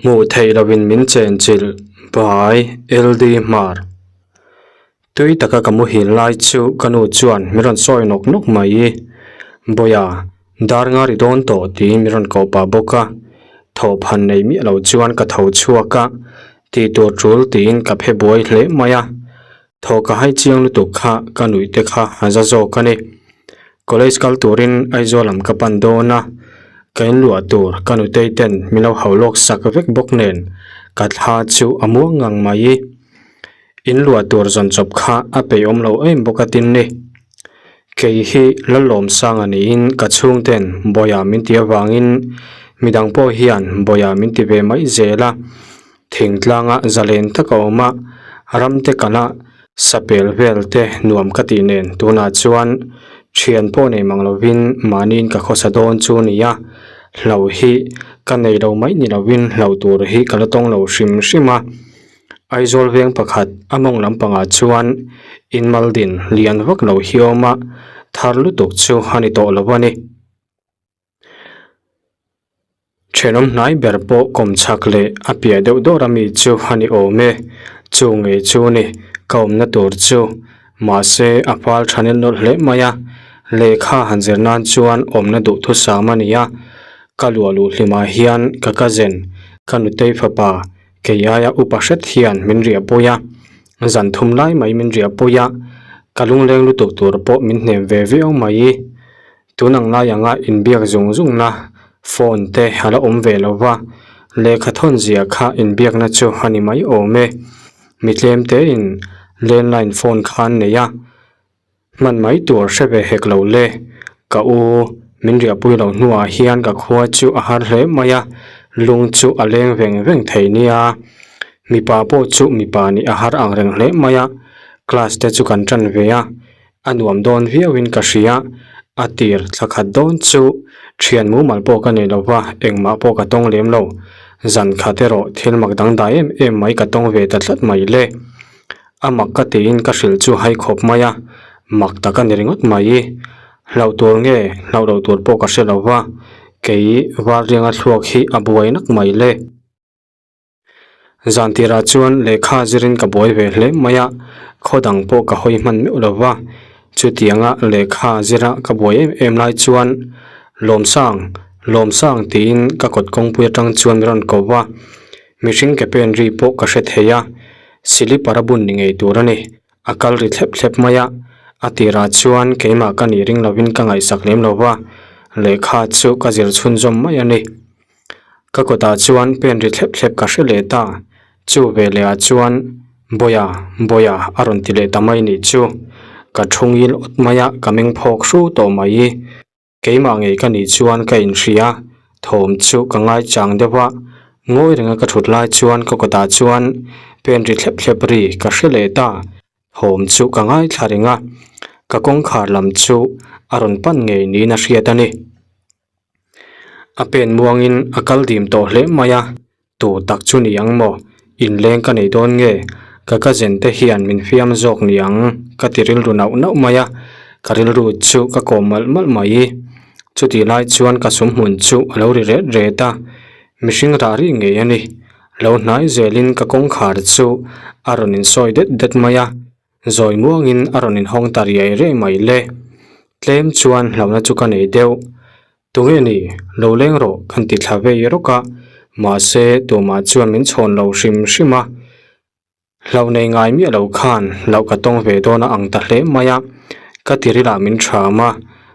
Hmuh theih loin min chenchilh by LD Hmar. Tui taka ka muhil lai chu ka nu chuan min rawn sawi nawk nawk mai. Bawia, dar nga ri dawn tawh tiin min rawn koh pah bawk a. Thawhphan nei miah lo chuan ka tho chhuak a, tih tur tul tiin ka phe buai hle mai a. Thaw ka hai chiang lutuk kha ka nuih te kha a za zawk a ni. College kal turin Aizawl lam ka pan dawn a, ka inluah tur ka nutei ten min lo hau lawk sak vek bawk nen ka thla chu a muang ngang mai. Inluah tur zawn chawp kha a peih awm lo em bawk a tin ni. Kei hi Lalawmsanga niin ka chhungten Bawia min ti avangin midang pawh hian Bawia min ti ve mai zel a. Thingtlanga zalen tak a awm a, ramte kala sapel vel te nuam ka tih nen tunah chuan thian pawh nei mang lovin mahniin ka khawsa dawn chu a ni a, hlo hi ka nei lo mai ni lovin hlo tur hi ka la tawng lo hrim hrim a. Aizawl veng pakhat a mawng lampangah chuan inmaldin lian vak lo hi a awm a, thar lutuk chu a ni tawh lo a ni. Thenawm hnai ber pawh kawm chhak leh a piah deuh dawr ami chu a ni awm e, chu ngei chu ni ka awmna tur chu. Mahse a fal tha nel nawlh hle mai a, lehkha han zir nan chuan awmna duhthusam a ni a, ka luah luh hlimah hian ka cousin ka nutei fapa kei aia upa hret hian min riahpui a, zan thum lai mai min riahpui a, ka lungleng lutuk tur pawh min hnem ve viau mai. Tun ang lai anga inbiak zung zungna phone te a la awm ve lo va, lehkha thawn zia kha inbiakna chu a ni mai awm e. Mi tlem tein landline phone kha an nei a, hman mai tur hre ve hek lo le. Ka u min riahpui loh hnuah hian ka khua chu a har hle mai a, lung chu a leng veng veng thei nia. Mipa pawh chu mipa nih a har ang reng hle mai a, class te chu kan tan ve a. A nuam dawn viauin ka hria, a tir thla khat dawn chu thian mumal pawh ka nei lo va, engmah pawh ka tawng lem lo. Zan khat erawh thil mak dangdai em em mai ka tawng ve ta tlat mai le. A mak ka tiin ka hrilh chu hai khawp mai a, mak tak a ni ringawt mai. Hlauh tur nge hlauh loh tur pawh ka hre lo va, kei Valrianga thluak hi a buai nak mai le. Zan tirah chuan lehkha zirin ka buai ve hle mai a, khaw dang pawh ka hawi hman meuh lo va. Chutianga lehkha zira ka buai em em lai chuan Lawmsang, Lawmsang tiin ka kawt kawngpui atang chuan min rawn ko va, mihring ke pen ri pawh ka hre thei a, silipar a bun ni ngei tur a ni, a kal ri thlep thlep mai a, a tirah chuan keimah ka nih ring lovin ka ngaihsak lem lo va, lehkha chu ka zir chhunzawm mai a ni. Ka kawtah chuan pen ri thlep thlep ka hre leh ta, chu veleh ah chuan Bawia, Bawia a rawn ti leh ta mai nih chu. Ka thu ngil awt mai a, ka meng phawk hru tawh mai. Keimah ngei ka nih chuan ka inhria, thawm chu ka ngaichang deuh a, ngawi renga ka thut lai chuan ka kawtah chuan pen ri thlep thlep ri ka hre leh ta, thawm chu ka ngaithla reng a, ka kawngkhar lam chu a rawn pan ngei niin a hriat a ni. A pen muangin a kal dim tawh hle mai a, tu tak chu ni ang maw? Inleng ka nei dawn nge? Ka cousin te hian min fiam zawk ni ang ka ti rilru nauh nauh mai a, ka rilru chu ka kawm malh malh mai. Chutih lai chuan ka sumhmun chu a lo ri ret ret a, mihring rah rih ngei a ni. Lo hnai zelin ka kawngkhar chu a rawn insawi det det mai a. Zawi muangin a rawn inhawng ta riai riai mai le. Tlem chuan hlauhna chu ka nei deuh. Tunge ni, lo leng rawh kan ti thla vei rawk a, mahse tumah chuan min chhawn lo hrim hrim a. Hlauh nei ngai miah lo khan hlauh ka tawng ve dawn a ang ta hle mai a, ka tirilah min ṭham a,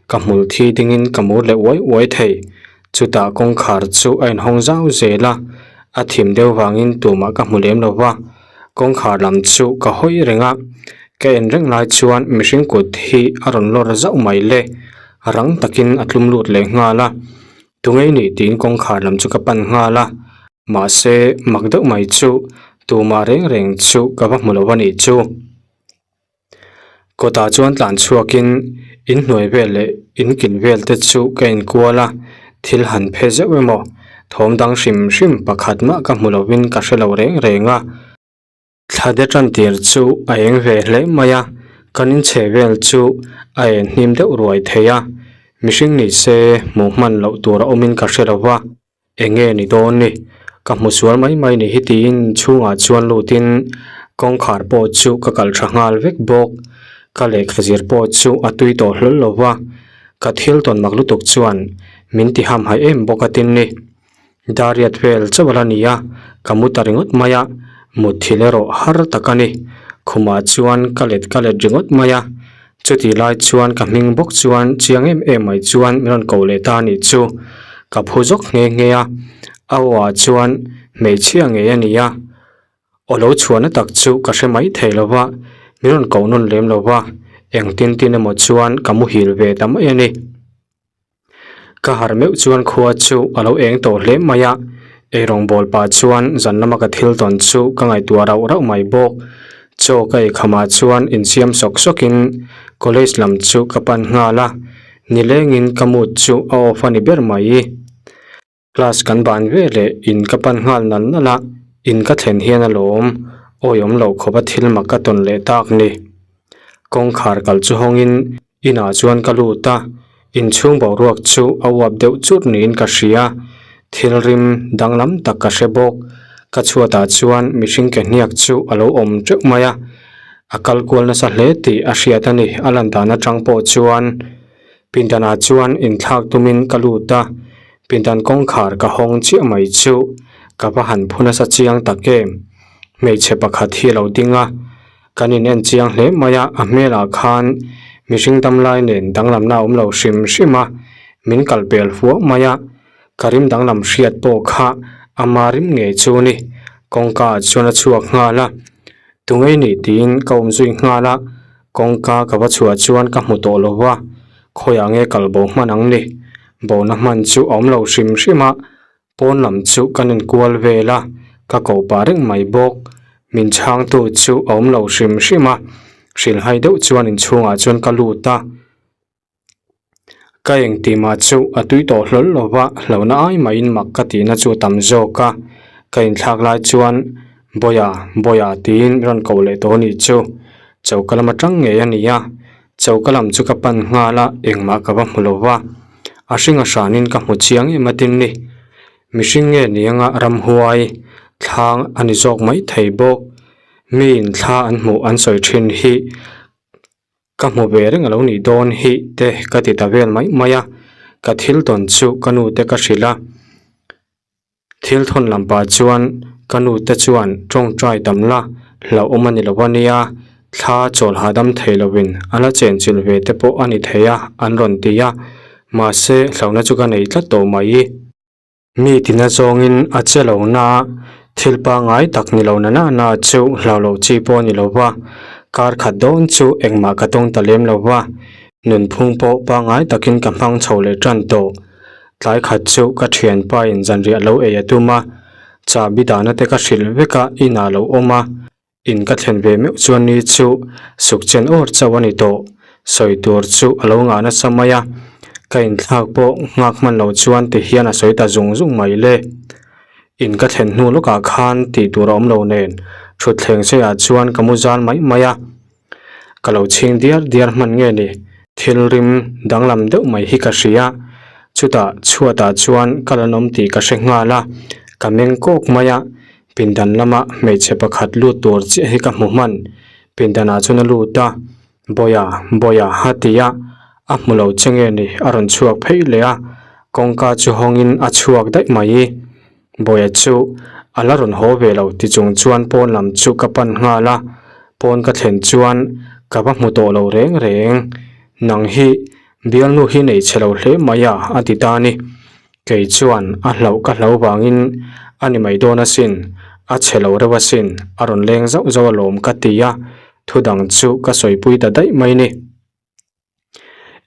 ka hmul thi dingin ka mur leh uai uai thei. Chutah kawngkhar chu a inhawng zau zel a, a thim deuh vangin tumah ka hmu lem lo va. Kawngkhar lam chu ka hawi reng a, ka en reng lai chuan mihring kut hi a rawn lawr zauh mai le, rang takin a tlum lut leh nghal a, tungei nih tiin kawngkhar lam chu ka pan nghal a, mahse mak deuh mai chu tumah reng reng chu ka va hmu lo a nih chu. Kawtah chuan tlan chhuakin inhnuai vel leh inkin vel te chu ka inkual a, thil han phe zeuh emaw thawm dang hrim hrim pakhat mah ka hmu lovin ka hre lo reng reng a. Thla de tan tir chu a eng ve hle mai a, kan inchhe vel chu a en hnim deuh ruai thei a, mihring ni se hmuh hman loh tur a awmin ka hre lo va. Eng nge ni dawn ni? Ka hmu sual mai mai ni hi tiin chhungah chuan lutin kawngkhar pawh chu ka kalh tha nghal vek bawk. Ka lehkha zir pawh chu a tui tawh hlawl lo va, ka thil tawn mak lutuk chuan min ti hamhaih em bawk a tin ni. Dariat vel chauh a la ni a, ka mu ta ringawt mai a, mutthilh erawh har tak a ni. Khumah chuan ka let ka let ringawt mai a, chutih lai chuan ka hming bawk chuan chiang em em mai chuan min rawn ko leh ta a nih chu. Ka phu zawk nghe nghe a, a aw ah chuan hmeichhia ngei a ni a, aw lo chhuahna tak chu ka hre mai thei lo va, min rawn koh nawn lem lo va, engtin tin emaw chuan ka muhil ve ta mai a ni. Ka harh meuh chuan khua chu a lo eng tawh hle mai a, eirawng bawl pah chuan zan lama ka thil tawn chu ka ngaihtuah rauh rauh mai bawk. Chaw ka ei khamah chuan insiam sawk sawkin college lam chu ka pan nghal a, nilengin ka mood chu a off a ni ber mai. Class kan ban ve leh in ka pan nghal nal nal a, in ka thlen hian a lawm awiawm loh khawp a thil mak ka tawn leh tak ni. Kawngkhar kal chu hawngin inah chuan ka lut a, inchhung boruak chu a uap deuh churh niin ka hria, thil rim danglam tak ka hre bawk. Ka chhuatah chuan mihring ke hniak chu a lo awm teuh mai a, a kal kual nasa hle tih a hriat a ni, a lan dan atang pawh chuan. Pindanah chuan inthlak tumin ka lut a, pindan kawngkhar ka hawng chiah mai chu ka va han phu nasa chiang tak em. Hmeichhe pakhat hi a lo ding a, kan in en chiang hle mai a, a hmelah khan mihring damlai nen danglamna a awm lo hrim hrim a, min kal pel fuah mai a, ka rim danglam hriat pawh kha ama rim ngei chu ni, kawngka ah chuan a chhuak nghal a, tungei nih tiin ka awm zui nghal a. Kawngka ka va chhuah chuan ka hmu tawh lo va, khawiah nge kal bo hman ang ni? Bona hman chu a awm lo hrim hrim a, pawn lam chu kan inkual vel a, ka koh pah reng mai bawk. Min chhangtu chu a awm lo hrim hrim a, hrilhhai deuh chuan inchhungah chuan ka lut a. Ka engtihmah chu a tui tawh hlawl lo va, hlauhna ai maiin mak ka tihna chu a tam zawk a. Ka inthlak lai chuan, Bawiha, Bawiha tiin rawn koh leh tawh a nih chu. Choka lam atang ngei a ni a, choka lam chu ka pan nghal a, engmah ka va hmu lo va. A hring a hranin ka hmu chiang em a tin ni. Mihring nge ni anga ramhuai thlang a ni zawk mai thei bawk. Miin thla an hmuh an sawi thin hi. Ka hmu ve reng a lo nih dawn hi te ka ti ta vel mai mai a, ka thil tawn chu ka nu te ka hrilh a. Thil thawn lam pah chuan ka nu te chuan tawngtai tam la hlauhawm a ni lo a nia, thla chawl hahdam thei lovin a la chenchilh ve te pawh a ni thei a an rawn ti a, mahse hlauhna chu ka nei tlat tawh mai. Mi tina zawngin a che lo na, thil pangngai tak ni lo na na na chu hlau loh chi pawh a ni lo va, kar khat dawn chu engmah ka tawng ta lem lo va, nunphung pawh pangngai takin ka hmang chho leh tan tawh. Tlai khat chu ka thianpa in zanriah lo ei a tum a, chahbi dahna te ka hrilh vek a, inah lo awm a, In ka thlen ve meuh chuan ni chu suk chen awr chauh a ni tawh. Sawi tur chu a lo ngah nasa mai a, ka inthlak pawh nghak hman lo chuan ti hian a sawi ta zung zung mai le. In ka thlen hnu lawkah khan tih tur a awm lo nen thutthleng seiah chuan ka mu zal mai mai a. Ka lo chhing diar diar hman nge ni, thil rim danglam deuh mai hi ka hria. Chutah chhuatah chuan ka la nawm tih ka hre nghal a, ka meng kawk mai a. Pindan lama hmeichhe pakhat lut tur chiah hi ka hmu hman. Pindanah chuan a lut a, Bawiha, Bawiha a ti a, a hmu lo che nge ni a rawn chhuak phei leh a, kawngka chu hawngin a chhuak daih mai. Bawiha chu a la rawn haw ve lo ti chung chuan pawn lam chu ka pan nghal a, pawn ka thlen chuan ka va hmu tawh lo reng reng. Nang hi bialnu hi nei chhe lo hle mai a, a ti ta a ni. Kei chuan a hlauh ka hlau vangin a ni mai dawn asin, a chhe lo reuh asin, a rawn leng zauh zauh alawm ka ti a, thu dang chu ka sawipui ta daih mai ni.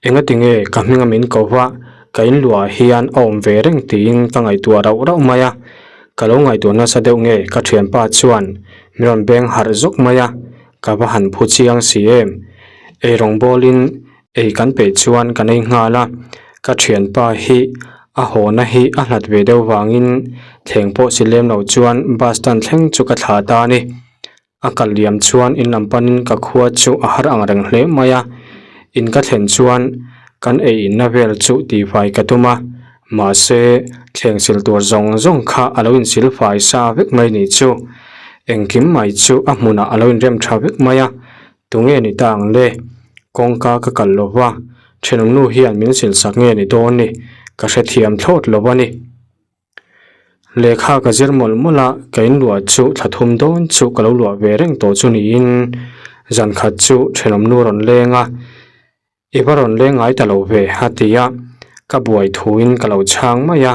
Engatinge ka hminga min ko va, ka inluah hian a awm ve reng tiin ka ngaihtuah rauh rauh mai a, ka lo ngaihtuah nasa deuh nge ka thianpa chuan min rawn beng harh zawk mai a, ka va han phu chiang si em. Eirawng bawlin Ei kan peih chuan kan ei nghal a, ka thianpa hi a hawna hi a hlat ve deuh vangin thleng pawh si lem lo chuan bus stand thleng chu ka thlah ta a ni. A kal liam chuan in lam panin ka khua chu a har ang reng hle mai a, in ka thlen chuan kan ei inna vel chu tihfai ka tum a. Mahse, thleng sil tur zawng zawng kha a lo insil fai sa vek mai ni chu. Engkim mai chu a hmunah a lo inrem tha vek mai a, tunge ni ta ang le? Kawngka ka kal lo va, thenawm nu hian min sil sak nge ni dawn ni? Ka hrethiam thlawt lo a ni. Lehkha ka zir mawlh mawlh a, ka inluah chu thla thum dawn chu ka lo luah ve reng tawh chu niin zan khat chu thenawm nu rawn leng a, I va rawn leng ngai ta lo ve a ti a, ka buai thuin ka lo chhang mai a,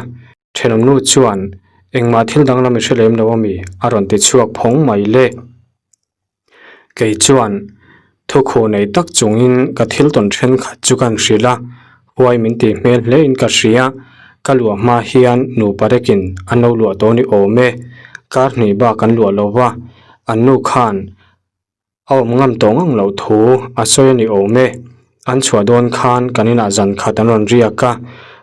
thenawm nu chuan engmah thil danglam i hre lem lo ami a rawn ti chhuak phawng mai le. Kei chuan thukhuh nei tak chungin ka thil tawn thenkhat chu kan hrilh a, huai min tih hmel hle in ka hria, ka luah hma hian nupa rekin an lo luah tawh ni awm e, kar hnih bak an luah lo va, an nu khan a awm ngam tawh ngang loh thu a sawi a ni awm e, an chhuah dawn khan kan inah zan khat an rawn riak a,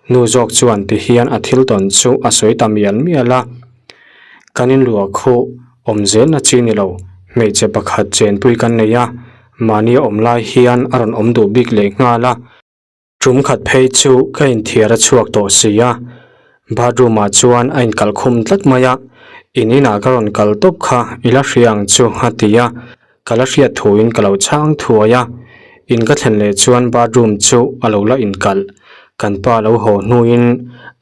nu zawk chuan ti hian a thil tawn chu a sawi ta mial mial a, kan inluah khuh Awm zelna chi ni lo, hmeichhe pakhat chenpui kan nei a, mahni a awm lai hian a rawn awm duh bik leh nghal a, tum khat phei chu ka inthiar a chhuak tawh si a, bathroom ah chuan a inkalh khum tlat mai a, in inah ka rawn kal tawp kha i la hria ang chu a ti a, ka la hriat thuin ka lo chhang thuai a, in ka thlen leh chuan bathroom chu a lo la inkalh, kan pa lo haw hnuin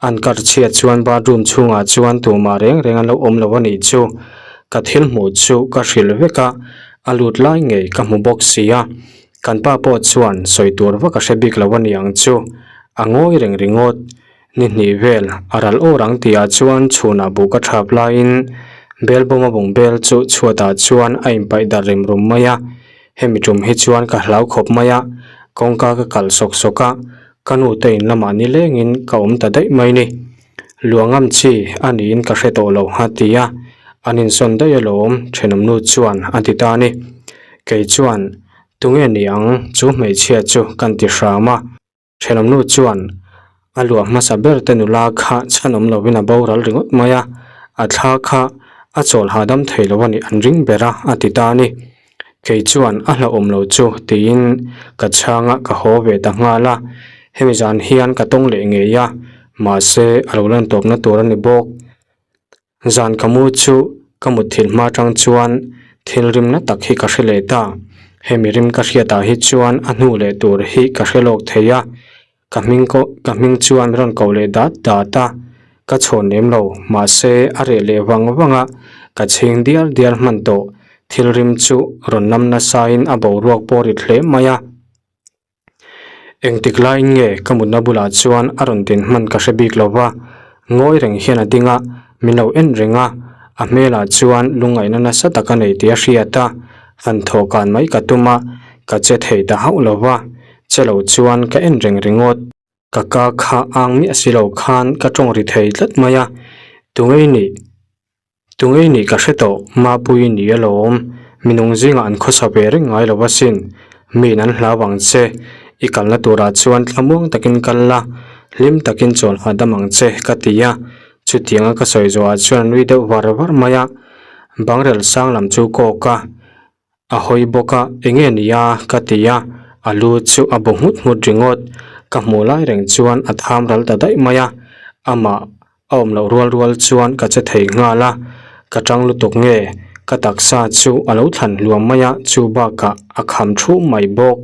an kar chhiat chuan bathroom chhungah chuan tumah reng reng an lo awm lo a nih chu, ka thil hmuh chu ka hrilh vek a, a lut lai ngei ka hmu bawk si a, kan pa pawh chuan sawi tur vak a hre bik lo a ni ang chu, a ngawi reng ringawt. Ni hnih vel a ral awr ang tihah chuan chhunah buh ka thap laiin bel bawma bung bel chu chhuatah chuan a inpaih darh rem rum mai a, hemi tum hi chuan ka hlau khawp mai a, kawngka ka kalh sawk sawk a, ka nu te in lamah ni lengin ka awm ta daih mai ni. Luangam chi a niin ka hre tawh lo a ti a, an insawn daih alawm thenawm nu chuan a ti ta a ni. Kei chuan tunge ni ang chu hmeichhia chu kan ti hram a. Thenawm nu chuan a luah hmasa ber te nula kha chhanawm lovin a boral ringawt mai a, a thla kha a chawl hahdam thei lo a nih an ring ber a, a ti ta a ni. Kei chuan a hlauhawm lo chu tiin ka chhang a, ka haw ve ta nghal a. Hemi zan hian ka tawng leh ngei a, mahse a lo lan tawpna tur a ni bawk. Zan ka mu chu ka mut thil hma tang chuan thil rimna tak hi ka hre leh ta. Hemi rim ka hriatah hi chuan a hnu leh tur hi ka hre lawk thei a, ka hming ko ka hming chuan rawn ko leh dat dat a, ka chhawn lem lo mahse a reh leh vang vang a, ka chhing dial dial hman tawh. Thil rim chu rawn lam nasain a boruak pawh rit hle mai a. Engtik laiin nge ka mutna bulah chuan a rawn din hman ka hre bik lo va, ngawi reng hian a ding a, min lo en reng a, a hmelah chuan lungngaihna nasa tak a nei tih a hriat a, han thawh kan mai ka tum a, ka che thei ta hauh lo va, che lo chuan ka en reng ringawt. Ka ka kha ang miah si lo khan ka tawng ri thei tlat mai a, tungei nih? Tungei nih ka hre tawh, Mapui ni alawm, minung zingah an khawsa ve reng ngai lo asin, miin an hlau ang che, i kalna turah chuan thlamuang takin kal la, hlim takin chawl hahdam ang che ka ti a, chutianga ka sawi zawhah chuan a nui deuh var var mai a, bangrel sang lam chu kawk a. A hawi bawk a, enge ni a? ka ti a, a lu chu a bu nghut nghut ringawt. Ka hmuh lai reng chuan a tham ral ta daih mai a, amah a awm loh rual rual chuan ka che thei nghal a, ka tang lutuk nge ka taksa chu a lo thlan hluam mai a, chu bakah a kham thu mai bawk.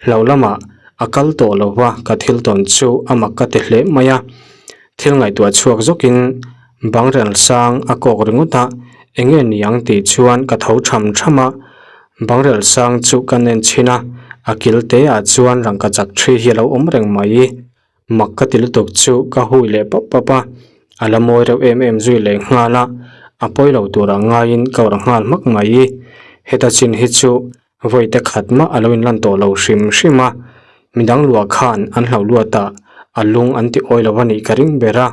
Hlo lamah a kal tawh lo va, ka thil tawn chu a mak ka ti hle mai a. Thil ngaihtuah chhuak zawkin bangrel sang a kawk ringawt a, enge ni ang tih chuan ka tho tham tham a, bangrel sang chu ka nen chhin a, a kil te ah chuan rangkachak thi hi a lo awm reng mai. Mak ka ti lutuk chu ka hui leh pap pap a, a la mawi reuh em em zui leh nghal a, a pawi lo turah ngaiin ka awrh nghal hmak mai. Heta chin hi chu Vawi te khat mah a lo inlan tawh lo hrim hrim a, midang luah khan an hlo luat a, a lung an ti awi lo a nih ka ring ber a,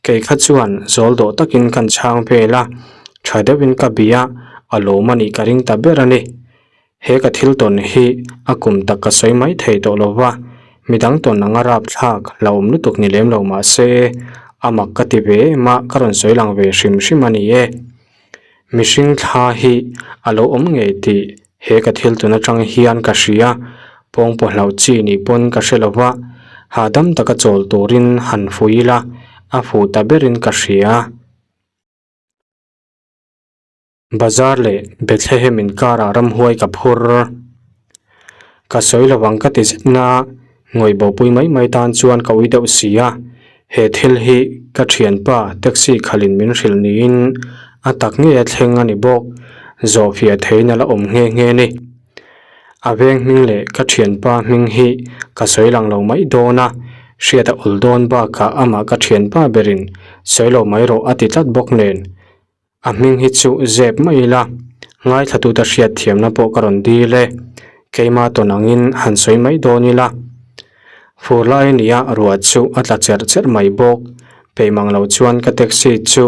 kei kha chuan zawl dawh takin kan chhang vel a, tha deuhin ka bia a lawm a nih ka ring ta ber a ni. He ka thil tawn hi a kum tak ka sawi mai thei tawh lo va, midang tawn anga rapthlak hlauhawm lutuk ni lem lo mah se, a mak ka ti ve em a, ka rawn sawi lang ve hrim hrim a ni e. Mihring thla hi a lo awm ngei tih he ka thil tun atang hian ka hria, pawngpaw hlauh chi nih pawn ka hre lo va, hahdam taka chawl turin han fui ila. a fuh ta berin ka hria. Bazar leh Bethlehem inkarah ramhuai ka phur. Ka sawi lo ang ka ti zet na, ngawih bopui mai mai tan chuan ka ui deuh si a. He thil hi ka thianpa taxi khalhin min hrilh niin a tak ngei a thleng a ni bawk. Zawhfiah theiin a la awm nghe nghe ni. A veng hming leh ka thianpa hming hi ka sawi lang lo mai dawn a, hriat a awl dawn bakah amah ka thianpa berin sawi lo mai rawh a ti tlat bawk nen. A hming hi chu zep mai ila, ngaithlatute hriat thiamna pawh ka rawn dil e, keima tawn angin han sawi mai dawn ila. Fur lai a nia ruah chu a tla cherh cherh mai bawk, peih mang lo chuan ka taxi chu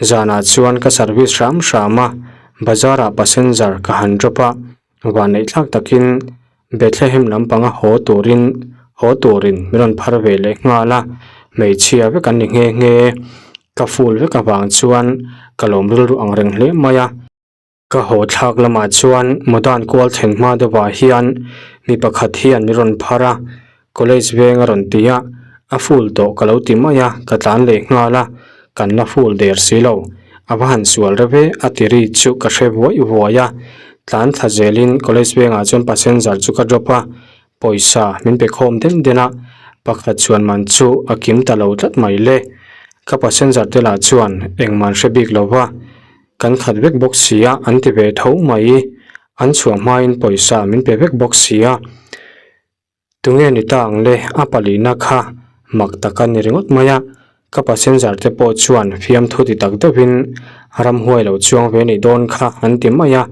zanah chuan ka service hram hram a, bazar ah passenger ka han drop a, vanneih thlak takin Bethlehem lampanga haw turin haw turin min rawn phar ve leh nghal a, hmeichhia vek an ni nghe nghe. Ka full vek avang chuan ka lawm rilru ang reng hle mai a. Ka haw thlak lamah chuan Modern kual thlen hma deuhah hian mi pakhat hian min rawn phar a, College veng a rawn ti a, a full tawh ka lo ti mai a, ka tlan leh nghal a, kan la full der si lo. A va han sual reuh e a ti ri chu ka hre vuai vuai a, tlan thla zelin College vengah chuan passenger chu ka drop a, pawisa min pe khawm den den a, pakhat chuan man chu a kim ta lo tlat mai le. Ka passenger te lah chuan engmah an hre bik lo va, kan khat vek bawk si a an ti ve tho mai, an chhuah hmain pawisa min pe vek bawk si a. Tunge ni ta ang le a palihna kha mak tak a ni ringawt mai a, ka passenger te pawh chuan fiamthu ti tak deuhin ramhuai lo chuang ve ni dawn kha an ti mai a,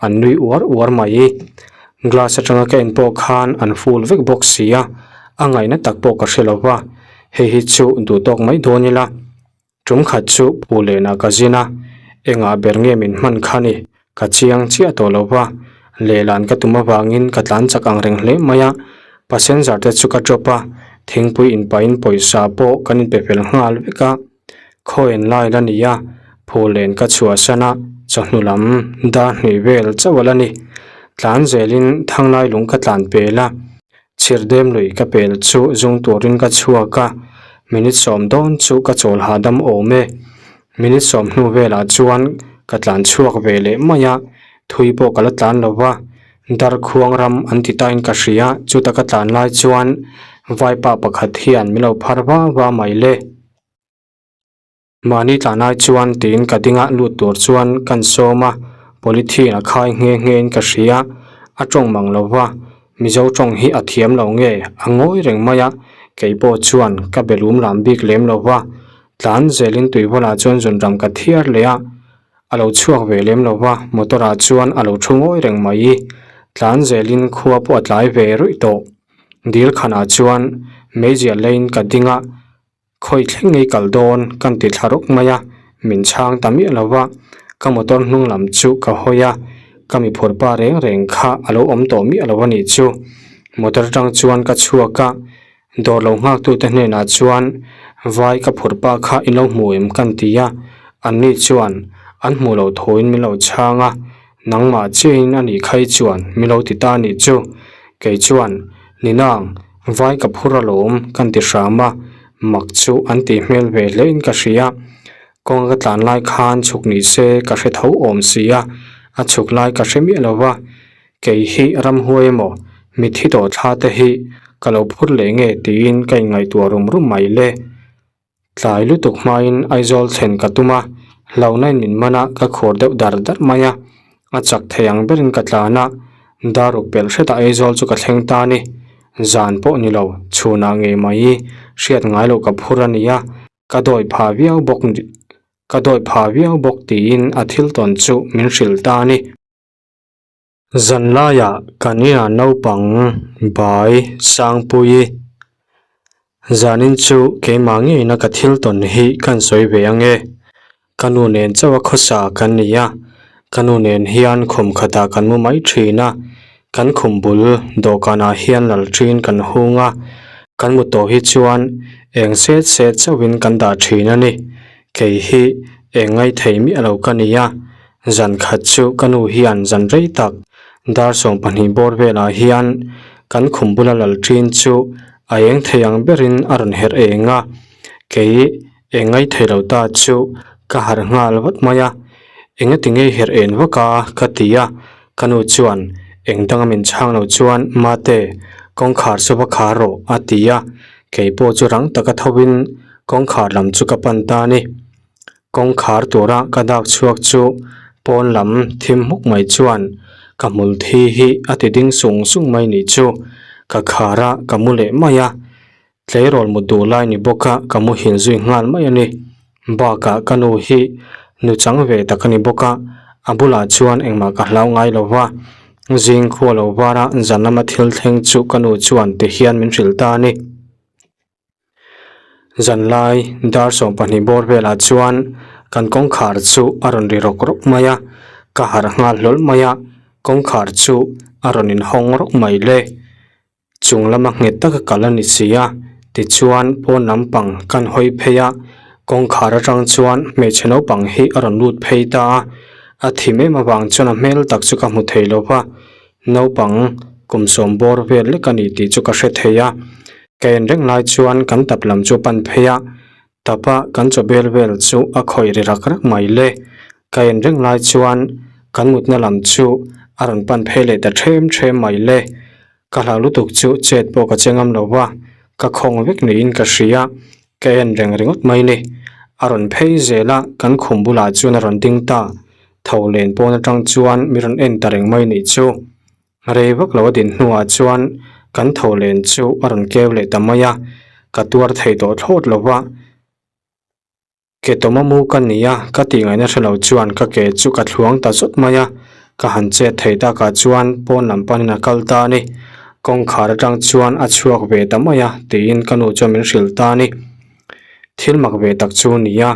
an nui uar uar mai. Glass atanga ka en pawh khan an full vek bawk si a, a ngaihna tak pawh ka hre lo va, hei hi chu duhtawk mai dawn ila. Tum khat chu pu Lena ka zin a, engah ber nge min hman kha ni, ka chiang chiah tawh lo va, lehlan ka tum avangin ka tlan chak ang reng hle mai a, passenger te chu ka drop a, thingpui inpahin pawisa pawh kan inpe fel nghal vek a, khawiin lai la ni a, phu len ka chhuahsan a, chawhnu lam dar hnih vel chauh a la ni, tlan zelin thanglai lung ka tlan pel a. Chhirdem lui ka pel chu zung turin ka chhuak a, minute sawm dawn chu ka chawl hahdam awm e. Minute sawm hnu velah chuan ka tlan chhuak ve leh mai a, thui pawh ka la tlan lo va, Darkhuang ram an ti tain ka hria, chuta ka tlan lai chuan vaipa pakhat hian min lo phar va va mai le. Mahni tlan ai chuan tiin ka ding a lut tur chuan kan sawm a, polythene a khai nghe nghe in ka hria, a tawng mang lo va, Mizo tawng hi a thiam lo nge a ngawi reng mai a, kei pawh chuan ka be lum lam bik lem lo va, tlan zelin tuivalah chuan zunram ka thiar leh a, a lo chhuak ve lem lo va, motor ah chuan a lo thu ngawi reng mai, tlan zelin khua pawh a tlai ve ruih tawh, dil khanah chuan meizial leiin ka ding a. Khawi thleng ngei kal dawn kan ti thla rawk mai a, min chhang ta miah lo va, ka motor hnung lam chu ka hawi a, ka mi phur pa reng reng kha a lo awm tawh miah lo a nih chu. Motor atang chuan ka chhuak a, dawr lo nghak tute hnenah chuan vai ka phur pa kha in lo hmu em kan ti a, anni chuan an hmuh loh thuin min lo chhang a, nangmah chiahin a nih kha i chuan min lo ti ta a nih chu. Kei chuan, Ninang, Vai ka phur alawm kan ti hram a, mak chu an tih hmel ve hle in ka hria. Kawnga ka tlan lai khan chhuk ni se ka hre tho awm si a, a chhuk lai ka hre miah lo va. Kei hi ramhuai emaw mitthi tawh thla te hi ka lo phur leh nge tiin ka inngaihtuah rum rum mai le. Tlai lutuk hmain Aizawl thlen ka tum a, hlauhna in min man a, ka khur deuh dar dar mai a. A chak thei ang berin ka tlan a, daruk pelh hretah Aizawl chu ka thleng ta a ni. Zan pawh ni lo, chhunah ngei mai hriat ngai loh ka phur a ni a, ka dawi phah viau bawk ka dawi phah viau bawk tiin a thil tawn chu min hrilh ta a ni. Zan laiah kan inah naupang bai Sangpuii zanin chu keimah ngeina ka thil tawn hi kan sawi ve ang e. Ka nu nen chauh a khawsa kan ni a, ka nu nen hian khum khatah kan mu mai thin a, kan khum bul dawhkanah hian lalṭin kan hung a, kan mu tawh hi chuan eng set set chauhin kan dah thin a ni. Kei hi eng ngaithei miah lo ka ni a, Zan khat chu ka nu hian zan rei tak dar 12 bawr velah hian kan khum bula lal ṭin chu a eng thei ang berin a rawn herh eng a. Kei eng ngai thei lo ta chu ka harh nghal vat mai a, engati nge herh en vak a ka ti a, ka nu chuan eng danga min chhang lo chuan mate kawngkhar chu va khar rawh a ti a, kei pawh chu rang taka tho in kawngkhar lam chu ka pan ta a ni. Kawngkhar tura ka dak chhuak chu pawn lam thim hmuk mai chuan ka hmul thi hi a ti ding sung sung mai nih chu ka khar a ka mu leh mai a. Tleirawl mut duh lai ni bawk a ka muhil zui nghal mai a ni. Bakah ka nu hi nu chang ve tak a ni bawk a, a bulah chuan engmah ka hlau ngai lo va. Zing khua lo var a zan lama thil thleng chu ka nu chuan ti hian min hrilh ta a ni. Zan lai dar 12 bawr velah chuan kan kawngkhar chu a rawn ri rawk rawk mai a, ka harh nghal hlawl mai a, kawngkhar chu a rawn inhawng rawk mai le. Chung lama nghet taka kal a ni si a, tichuan pawn lampang kan hawi phei a, kawngkhar atang chuan hmeichhe naupang hi a rawn lut phei ta a, a thim em avang chuan a hmel tak chu ka hmu thei lo va, naupang kum sawm bawr vel lek a ni tih chu ka hre thei a, ka en reng lai chuan kan tap lam chu a pan phei a, tapa kan chaw bel vel chu a khawih ri rak rak mai le, ka en reng lai chuan kan mutna lam chu a rawn pan phei leh ta ṭhem ṭhem mai le. Ka hlau lutuk chu chet pawh ka che ngam lo va, ka khawng vek niin ka hria, ka en reng ringawt mai ni. A rawn phei zel a, kan khum bulah chuan a rawn ding ta, tho len pawn atang chuan mi rawn en ta reng mai nih chu. Rei vak lo a din hnuah chuan kan tho len chu a rawn keu leh ta mai a, ka tuar thei tawh thlawt lo va. Ke tawma mu ka ni a, ka tih ngaihna hre lo chuan ka ke chu ka thluang ta zawt mai a, ka han chet thei takah chuan pawn lam panin a kal ta a ni. Kawngkhar atang chuan a chhuak ve ta mai a tiin ka nu chuan min hrilh ta a ni. Thil mak ve tak chu a ni a,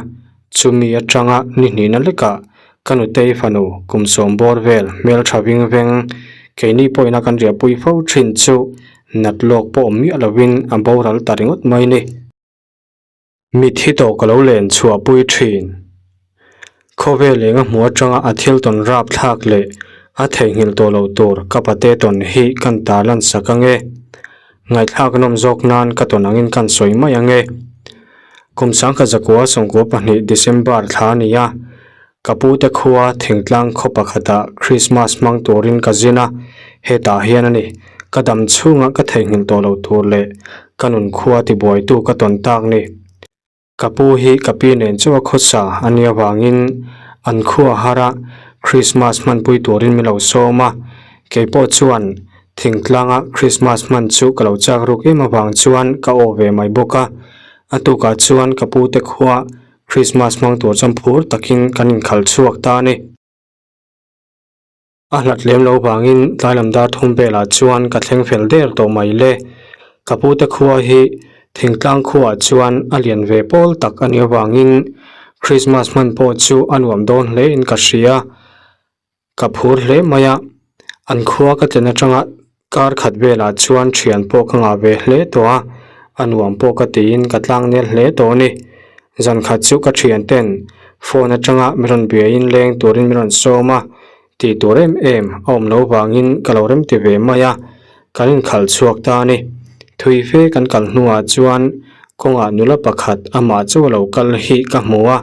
chumi atanga ni hnihna lekah ka nutei fanu kum sawm bawr vel hmeltha ving veng keini pawhina kan riahpui fo thin chu nat lawk pawh awm miah lovin a boral ta ringawt mai a ni. Mitthi tawh ka lo len chhuahpui thin. Khawvel eng a hmuh atanga a thil tawn rap thlak leh a theihnghilh tawh loh tur ka pate tawn hi kan tarlan sak ange. Ngaihthlak nawm zawk nan ka tawn angin kan sawi mai ange. Kum sangkhat zakua sawmkua pahnih December thla a ni a, ka pute khua thingtlang khaw pakhatah Christmas hmang turin ka zin a, hetah hian a ni. Ka dam chhungah ka theihnghilh tawh loh tur leh ka nun khua tibuaitu ka tawn tak ni. Ka pu hi ka pi nen chauh a khawsa a nih avangin an khua har a, Christmas hmanpui turin min lo sawm a, kei pawh chuan thingtlanga Christmas hman chu ka lo chak ruk em avang chuan ka aw ve mai bawk a. A tukah chuan ka pute khua Christmas hmang tur chuan phur takin kan inkhalh chhuak ta a ni. A hlat lem lo vangin tlai lam dar thum velah chuan ka thleng fel der tawh mai le. Ka pute khua hi thingtlang khuaah chuan a lian ve pawl tak a nih avangin Christmas hman pawh chu a nuam dawn hle in ka hria. Ka phur hle mai a, an khua ka tlen atanga kar khat velah chuan thian pawh ka ngah ve hle tawh a, a nuam pawh ka tiin ka tlang nel hle tawh a ni. Zan khat chu ka thian ten phone atanga min rawn biain leng turin min rawn sawm a, tih tur em em a awm loh vangin ka lo rem ti ve mai a, kan inkhalh chhuak ta a ni. Thui fe kan kal hnuah chuan kawngah nula pakhat amah chu a lo kal hi ka hmu a,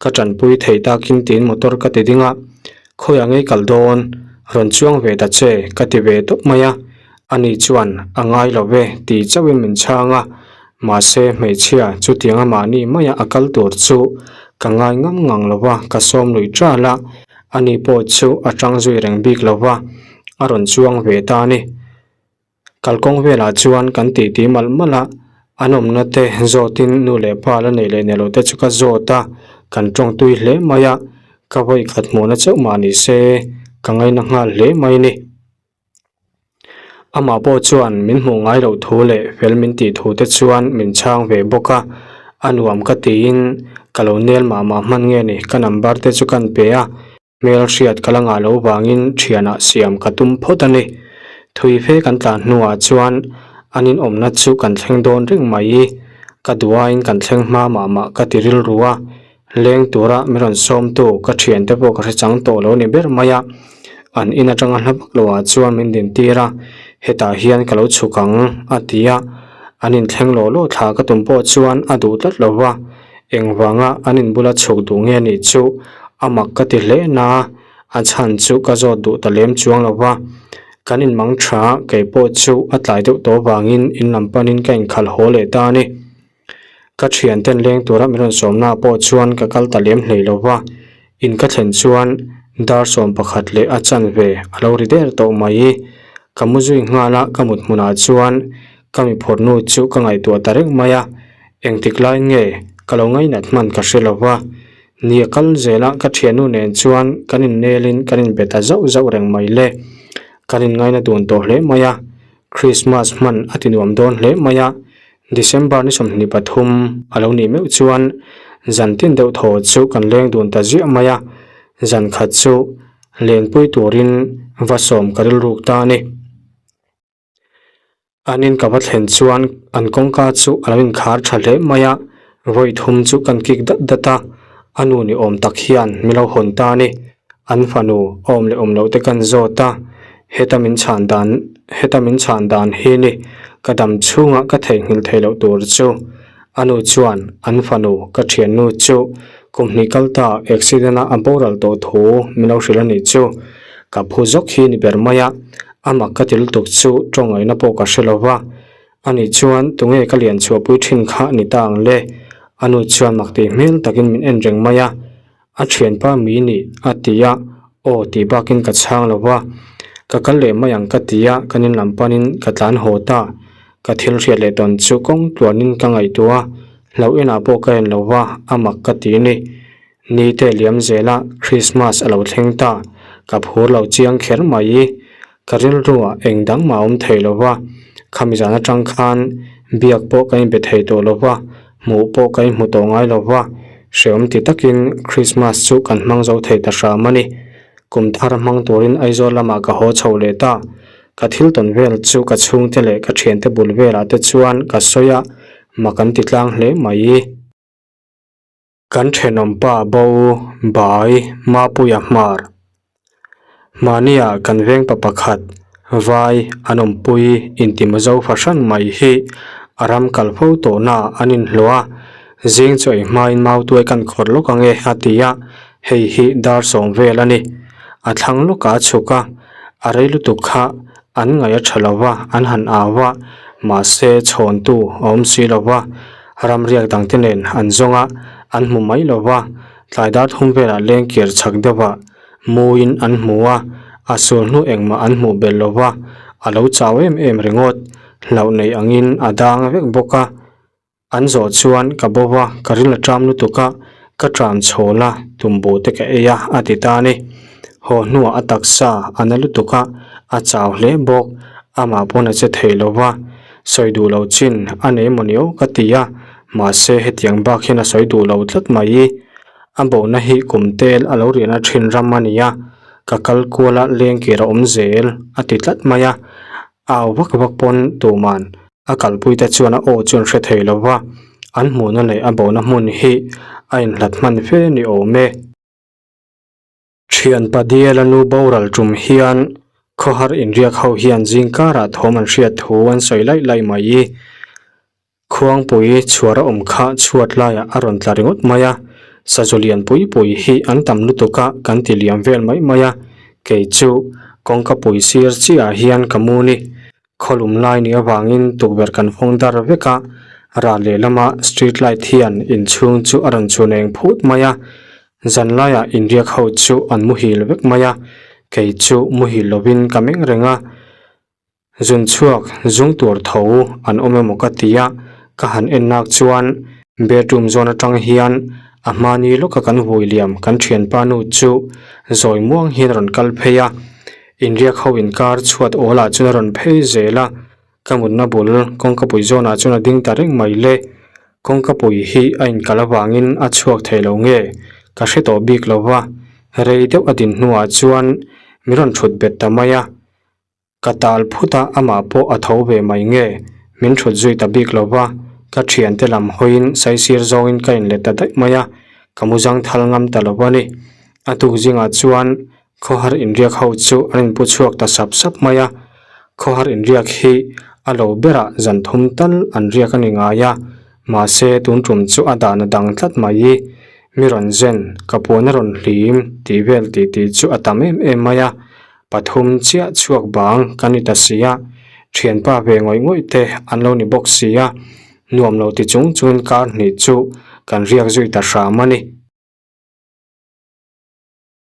ka tanpui thei takin tiin motor ka ti ding a, khawiah ngei kal dawn, rawn chuang ve ta che ka ti ve tawp mai a, ani chuan a ngai lo ve tih chauhin min chhang a, mahse hmeichhia chutiang a mahni maia a kal tur chu ka ngai ngam ngang lo va, ka sawm lui ṭal a, ani pawh chu a ṭang zui reng bik lo va, a rawn chuang ve ta a ni. Kalkawng velah chuan kan titi malh malh a, an awmna te zawtin nu leh pa la nei leh nei lo te chu ka zawt a, kan tawng tui hle mai a, ka vawi khat hmuhna chauh mah ni se ka ngaina nghal hle mai ni. Amah pawh chuan min hmuh ngai loh thu leh fel min tih thu te chuan min chhang ve bawk a, a nuam ka tiin ka lo nel mah mah hman nge ni ka number te chu kan pe a. Hmel hriat ka la ngah loh vangin thianah siam ka tum phawt a ni. Thui fe kan tlan hnuah chuan an inawmna chu kan thleng dawn reng mai i, ka duaiin kan thleng hma mah mah ka ti rilru a, leng tura min rawn sawmtu ka thiante pawh ka hre chang tawh lo ni ber mai a. An in atanga hla vak loah chuan min din tir a, hetah hian ka lo chhuk ang a ti a. An inthleng law law thla ka tum pawh chuan a duh tlat lo va, engvanga an inbula chhuk duh nge nih chu a mak ka ti hle na, a chhan chu ka zawt duh ta lem chuang lo va. Kan inmang tha kei pawh chu a tlai deuh tawh vangin in lam panin ka inkhalh haw leh ta a ni. Ka thianten leng tura min rawn sawmna pawh chuan ka kal ta lem hlei lo va, in ka thlen chuan dar 11 leh a chanve a lo ri der tawh mai. Ka mu zui nghal a, ka mut hmunah chuan ka mi phawrhnu chu ka ngaihtuah ta reng mai a, engtik lai nge ka lo ngainat hman ka hre lo va, ni a kal zel a ka thiannu nen chuan kan innelin kan inbe ta zauh zauh reng mai le. Kan inngaina dun tawh hle mai a, Krismas hman a ti nuam dawn hle mai a, December ni 23 a lo nih meuh chuan zan tin deuh thaw chu kan leng dun ta ziah mai a, zan khat chu lenpui turin va sawm ka rilruk ta a ni. An in ka va thlen chuan an kawngka chu a lo inkhar tha hle mai a, vawi thum chu kan kik dat dat a, a nu ni awm tak hian min lo hawn ta a ni. An fanu awm leh awm loh te kan zawt a, heta min chhan dan heta min chhan dan hi ni ka dam chhungah ka theihnghilh theih loh tur chu. A nu chuan an fanu ka thiannu chu kum hnih kal ta accident a a boral tawh thu min lo hrilh a nih chu. Ka phu zawk hi ni ber mai a, a mak ka ti lutuk chu tawngaihna pawh ka hre lo va. Ani chuan tunge ka lian chhuahpui thin kha ni ta ang le? A nu chuan mak tih hmel takin min en reng mai a. A thianpa mi nih a ti a, aw tih bakin ka chhang lo va, ka kal leh mai ang ka ti a, kan in lam panin ka tlan haw ta. Ka thil hriat leh tawn chu kawng tluanin ka ngaihtuah a, hlauh inah pawh ka en lo va, a mak ka ti ni. Ni te liam zela Christmas a lo thleng ta, ka phur lo chiang kher mai. Ka rilruah eng dang mah a awm thei lo va, khami zan atang khan biak pawh ka inbe thei tawh lo va, hmuh pawh ka inhmu tawh ngai lo va, hrehawm ti takin Christmas chu kan hmang zo thei ta hram a ni. Kum thar hmang turin Aizawl lamah ka haw chho leh ta. Ka thil tawn vel chu ka chhungte leh ka thiante bul velah te chuan ka sawi a, mak an ti tlang hle mai. Kan thenawmpa bo bai Mapuia hmar. Mahnia kan vengpa pakhat vai an awmpui intimazo fahran mai hi a ram kal fo tawhna an inhlawh a, zing chaw ei hmain mautuai kan khawrh lawk ang e a ti a, hei hi dar sawm vel a ni. A thlang lawkah a chhuk a, a rei lutuk kha an ngaih a tha lo va, an han au a, mahse chhawntu a awm si lo va. Ramriak dangte nen an zawng a, an hmu mai lo va, tlai dar thum velah leng kir chak deuhah muin an hmu a, a sul hnu engmah an hmuh belh lo va, a lo chau em em ringawt, hlauh nei angin a dang vek bawk a. An zawh chuan ka bo va, ka ril a ṭam lutuk a, ka ṭam chhawl a, tumbu te ka ei a, a ti ta a ni. Haw hnuah a taksa a na lutuk a, a chau hle bawk, amah pawn a che thei lo va, Sawi duh lo chin a nei maw ni aw ka ti a, mahse hetiang bak hian a sawi duh lo tlat mai. A bohna hi kum tel a lo riahna thin ram a ni a, ka kal kual a leng kir a awm zel a ti tlat mai a, au vak vak pawn tuman a kalpui te chuan a aw chu an hre thei lo va, an hmuhna leh a bohna hmun hi a inhlat hman fe ni awm e. Thianpa Diala nu boral tum hian khawhar inriak ho hian zing karah thawm an hriat thu an sawi laih laih mai. Khuangpui chhuar a awm kha chhuat laiah a rawn tla ringawt mai a, sazu lian pui pui hi an tam lutuk a kan ti liam vel mai mai a, kei chu kawngkapui sir chiah hian ka mu ni. Khawlum lai ni avangin tukverh kan hawng dar vek a, ral lehlama street light hian inchhung chu a rawn chhun eng phut mai a, zan laiah inriak ho chu an muhil vek mai a, kei chu muhil lovin ka meng reng a, zun chhuak zung tur tho an awm emaw ka ti a, ka han en nak chuan bedroom zawn atang hian a hmani lawka kan vui liam kan thianpa nu chu zawi muang hian a rawn kal phei a. Inriak ho inkar chhuat awl ah chuan a rawn phei zel a, ka mutna bul kawngkapui zawn ah chuan a ding ta reng mai le. Kawngkapui hi a inkal avangin a chhuak thei lo nge ka hre tawh bik lo va, rei deuh a din hnuah chuan min rawn thut bet ta mai a. Ka tal phut a, amah pawh a tho ve mai nge min thut zui ta bik lo va, ka thiante lam hawiin saisir zawngin ka inlet ta daih mai a, ka mu zang thal ngam ta lo a ni. A tuk zingah chuan Khawhar inriak ho chu an inpu chhuak ta sap sap mai a, khawhar inriak hi A lo berah zan thum tal an riak a ni ngai a, mahse tun tum chu a dan a dang tlat mai i, mi rawn zen, ka puan a rawn hlim tih vel tih tih chu a tam em em mai a, pathum chiah chhuak bang ka ni ta si a, thianpa ve ngawih ngawih te an lo ni bawk si a, nuam lo ti chung chungin kar hnih chu kan riak zui ta hram a ni.